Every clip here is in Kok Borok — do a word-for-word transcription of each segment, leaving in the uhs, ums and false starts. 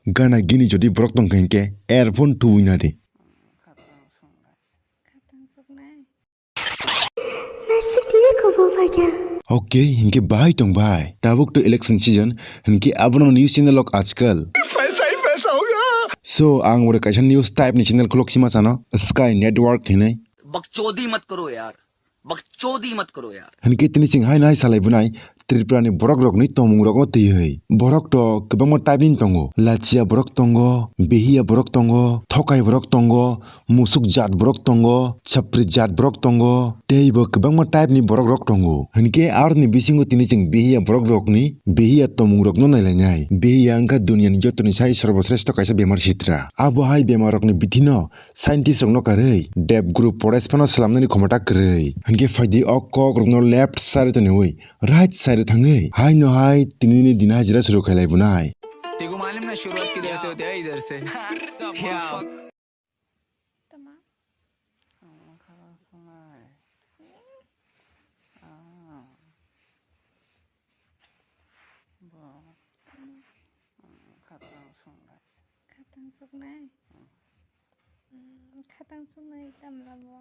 Gana gini jodi borok tongkha hinkhe earphone tuwi na di. Nasik diye kobo faikha. Okay, hinkhe bahai tong bai. Tabuk to election season, hinkhe abono news channel ok ajkal. So, ang ore kaisa news type ni channel khulok sima sano, Sky Network hinwi. बकचोदी मत करो यार, बकचोदी मत करो यार। Hinkhe tini chwng hai nai salai bunai Tripura ni borok rokni tomung rokno twiwi. Borok to kwbangma type ni tongo. Lachia borok tongo, behiya borok tongo, thokai borok tongo, musuk jat borok tongo, chapri jat borok tongo, tei bo kwbangma type ni borok rok tongo. Hinkhe aroni bisingo tini chwng behiya borok rokni behiya tomung rokno nailainai. Behiya wngkha duniani jotoni sai sorbosresto kaisa bemar sitra. Abo hai bemar rokni bithino scientist rokno karwi Dev Guru Forest phano slamnani khomota kwrwi. Hinkhe phaidi o kok rokno left side o toniwi right side o thangwi haino hai tinini din hajira suru khailai bunai. तेरे को मालूम ना शुरुआत किधर से होती है? इधर से। Tama. Khatang suknai. Hmm, khatang suknai tamla bo.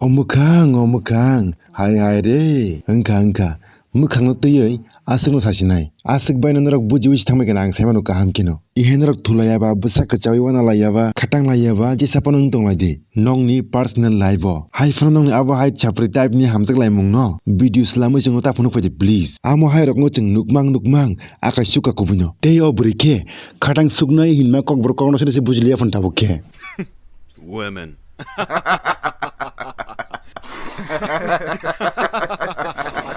O mwkhang, o mwkhang, hai hai re, wngkha wngkha, mwkhangno twiwi aswkno sasinai, aswk baino norok bujiwi se thangbai kheno ang saimano kaham kheno. Ihe norok thulaiya ba, bwsa kwchawi wana laiya ba, khatang laiya ba, jesa phano wng tong lai di. Nokni personal life o. Hai phano nokni abo hai chapri type ni hamjak laimung no video swlamwi chwngno ta phunuk phaidi please. Amo hai rokno chwng nukmang nukmang akai sukha kubui no. Tei o bwrwi khe khatang suknai hinma kokborok kokno sini se bujiliya phano tabuk khe. Women.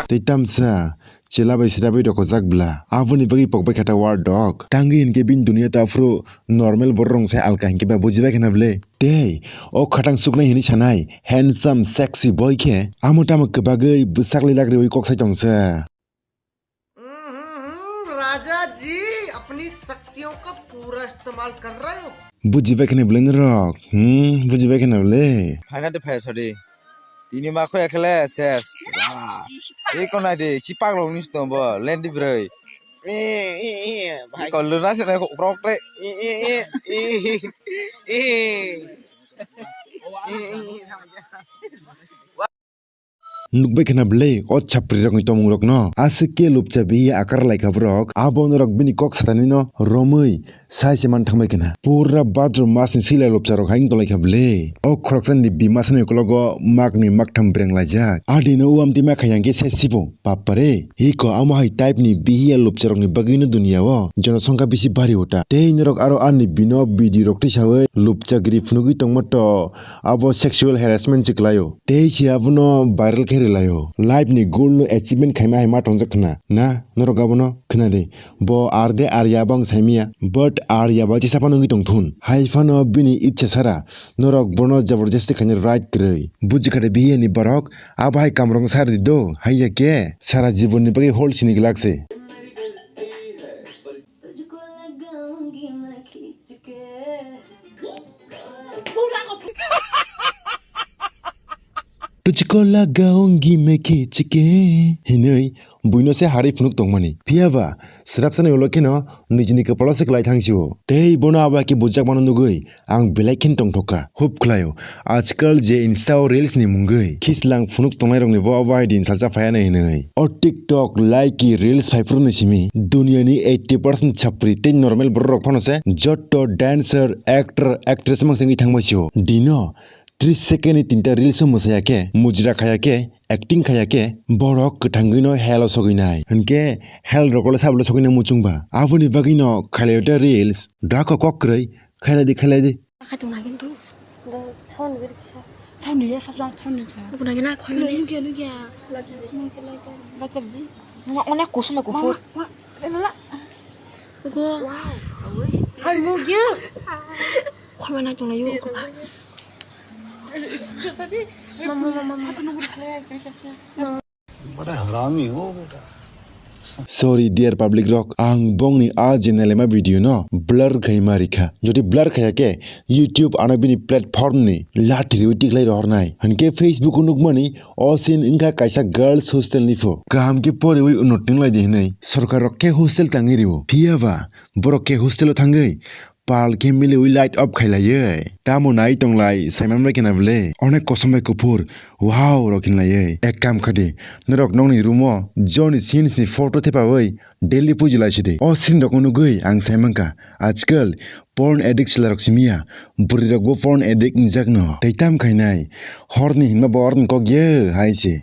Tei tamsa chwla bai srabai rokojak bla. Aboni bagwi pokbai kha ta wardok. Tangwi hinkhe bini duniya ta aphuru normal borok rok sai alka hinkhe ba bujibai khna ble. Tei o khatang suknai hinwi sanai handsome sexy boy khe amo tamo kwbagwi bwsak lilak riwi kok sai tongsa. हम्म, राजा जी, अपनी शक्तियों का पूरा इस्तेमाल कर रहे हो। Bujibai khna ble norok. Hmm, bujibai khna ble. Phaina de phai sodi. Tini ma khoya khele ses. Wah. Ei konai de, si paglok ni sto bo, lendi broi. Eh, eh, eh, bhai. Ko luna se na ko krok tre. Eh, eh, eh, eh, eh. Eh, eh, eh. Nukbai khna ble o chapri rokni tomung rokno. Aswk khe lupcha biya akar laikha borok. Abo norok bini kok satani no romwi sai se man thangbai khna. Pura badro masni sila lupcha rok hai wng tonglaikha ble. O khoroksa ni bima sani ukologo makni maktham breng laijak. Adino uamtima khayang khe sai sibo. Bapare. Hiko amo hai type ni bihiya lupcha rokni bagwi no dunia o jonosongkha bisi bari ota. Tei norok aro ani bino video rok tisawi lupcha giri phunugwi tongma to. Abo sexual harassment se kwlaio. Tei se abono viral khe rwlaio. Life ni goal no achievement khaima hai ma tongjak khna. Na, norok abono khna di. Bo ar de ar ya bang saimia. But ar ya ba chisa phano wngwi tong thun. Hai phano bini ichha sara. Norok bono jabardasti khaina right kwrwi. Buji kha de biya ni borok. Abo hai kamrong sar di do. Hai ya khe. Sara jibon ni bagwi hol sini glak se. तुझको लगाऊंगी मैं खींच के। तुझको लगाऊंगी मैं खींच के hinwi buino se harwi phunuk tongmani. Phiya ba, swrapsani ulo kheno nijini kwpalo se kwlai thangsio. Tei bono abo hai khe bujak mano nugwi ang belai khen tongthokha. Hub khlaio. Ajkal je Insta o reels ni mungwi khislang phunuk tongnairokni bo abo hai din salsa phaiya nai hinwi. O TikTok, Likee, reels phaiphuru ni simi duniani eighty percent chapri tei normal borok rok phano se jotto dancer, actor, actress mang se wngwi thangbai sio. Dino tris second ni tinta reels o mwsaya khe, mujra khaya khe, acting khaya khe, borok kwthangwi no hell o sogwi nai. Hinkhe hell rok le sabo le sogwi nai muchung ba. Aboni bagwi no khailai o ta reels, dako kok kwrwi, khailai di, khailai di. Akai tong lagi tu. Sound ni ya, sab sound ni ya. Aku lagi nak kau ni. Nugya, nugya. Lagi, lagi, lagi. Lagi, lagi. Mama, mana kusum aku pur. Mama, mama, lala. Aku. Wow. Hai, nugya. Kau mana tong lagi aku pa. Mama, mama, mama. बड़ा हरामी हो बेटा। Sorry dear public rok, ang bongni a je nelaima video no blur khai ma rikha. Jodi blur khaya khe YouTube ano bini platform ni lathi riwi tiklai rohornai. Hinkhe Facebook o nukmani o scene wngkha kaisa girls hostel ni pho. Kaham khe poriwi uno tinglai di hinwi sorkar rok khe hostel tangwi riwo. Phiya ba borok khe hostel o thangwi pal khe miliwi light off khailaiwi. Tamo nai tonglai saiman bai khena bwle. Onek kosom bai kuphur. Wow rok hinlaiwi. Ek kam khadi. Norok nokni room o Johnny Sins ni photo thepawi daily puji lai sidi. O scene rok nugwi ang saimankha. Ajkal porn addict chwla rok simiya. Bwrwi rok bo porn addict wngjak no. Tei tam khainai. Horni hinma bo orni kok ye hai se.